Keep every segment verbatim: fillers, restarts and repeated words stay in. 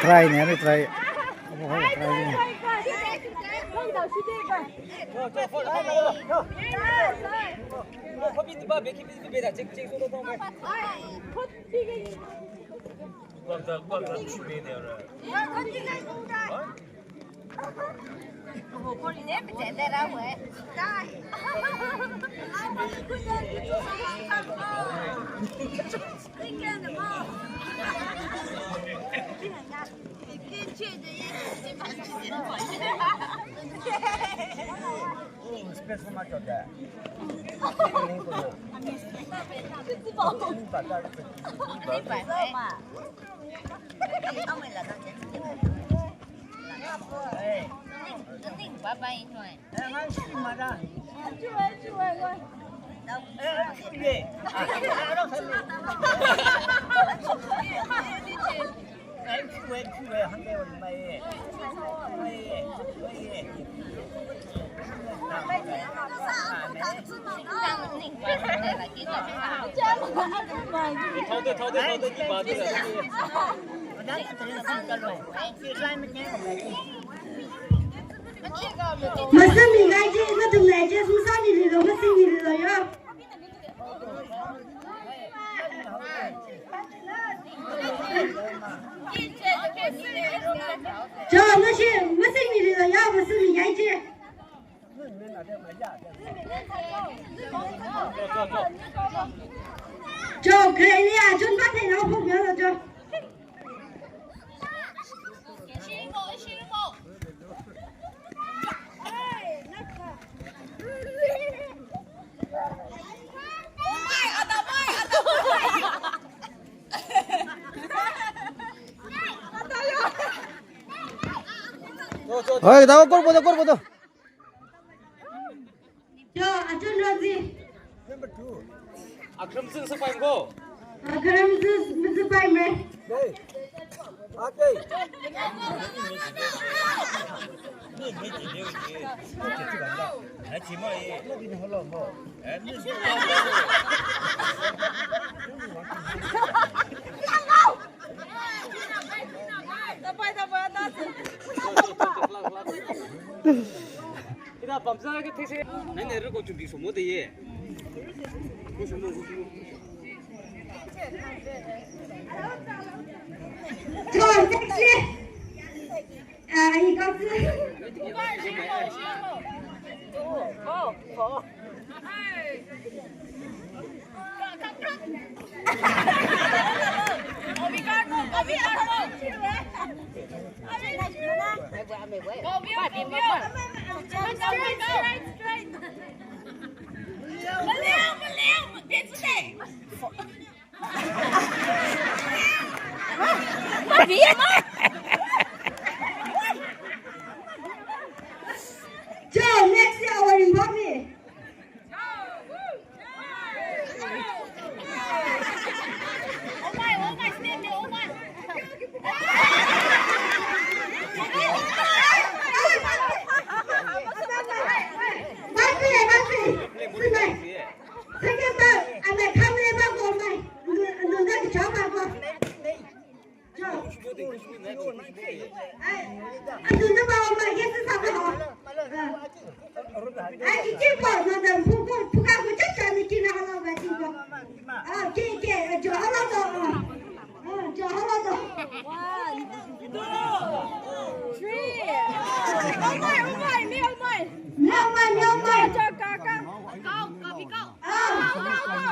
Try ne, ani try. Try ne. Masingmi ngai chi, nathum ngai chi, sumsāmi lilo, masingmi lilo yo. Cho, mashi, masingmi lilo yo, masingmi ngai chi. Cho, kre ni a, chun ba te no phok yo lo cho. Oi, dawa kor bodo, kor bodo. Yo, achun rozi. Number two. Akram zing sapai ko. Akram zing, zing sapai me. Hey. Okay. Tapai, tapai, tapai. Ina pamsa ke these. Nene ruko chumbi somo de ye. Ko somo, ko somo. Come on, next year. Ah, you got to. Oh, oh. Joe, next year, our Zimbabwe. Second time, and I come never go, my. Joe. Ai, athumna ba ma ke si sa ba ho. Ai, ki ki ba na da phu phu phu ka ku cha cha ni ki na hala ba ki ba. Ah, ke ke, jo hala do. Ah, jo hala do. One, two, three. Oh my, oh my, me oh my. Me oh my, me oh my. Jo ka ka. Go, go,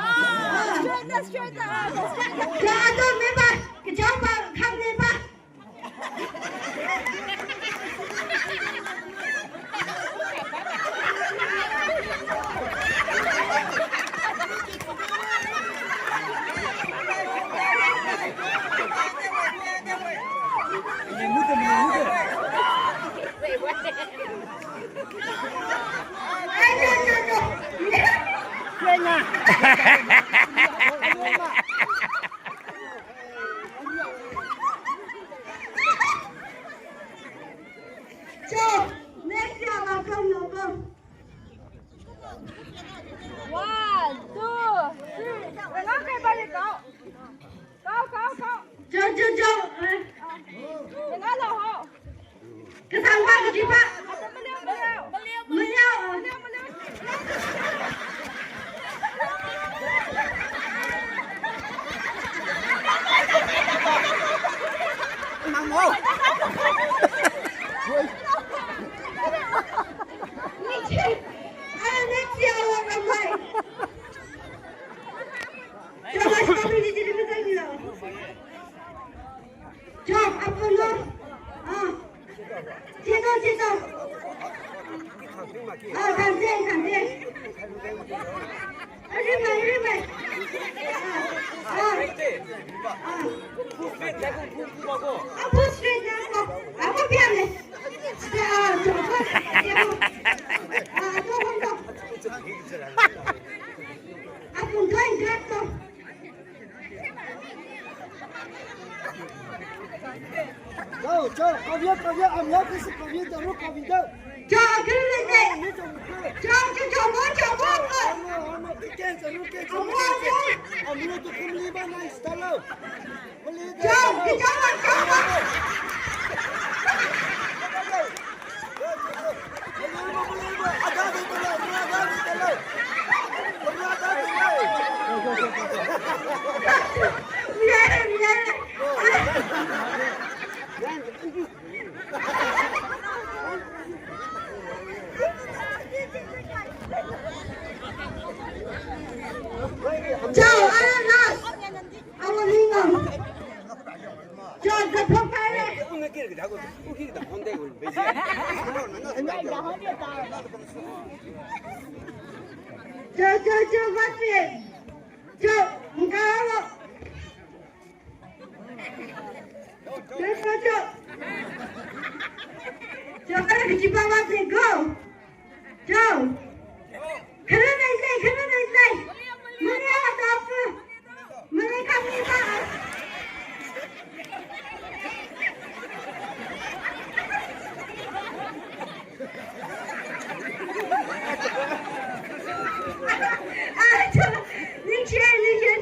go. One, two, three. Go, everybody, go. Go, go, go. Go, go, go. Kasāngva kachiva. Maleowa. Mamo. Next year. Ah, next year, oh, my. Chao, apam lo. Ah. Chito, chito. Ah, kante, kante. Arimai, arimai. Ah, ah. Ah, food street na ko. Ah, ko piang le. Ah, to, to. Ah, to, to. Apam to, to. Chao, chao, kavya, kavya, amla kisi kavya, daru kavya da. Chao, kiri le. Chao, chao, chao, mo, chao, mo, mo. Amo, amo, kike, daru ke, amo, amo. Amo, to kumli ba na istalo. Chao, chao, chao, chao. Chao, ah, last. Awo linga. Chao, kathok kare. Chao, chao, chao, vātse. Chao, mukaro. Chao, chao, chao. Chao, kare kachiva vātse, go. Chao. Khararnai sai, khararnai sai. Maleowa tapu. Malei kami ba. Ah, chao. Ningshi, ningshi.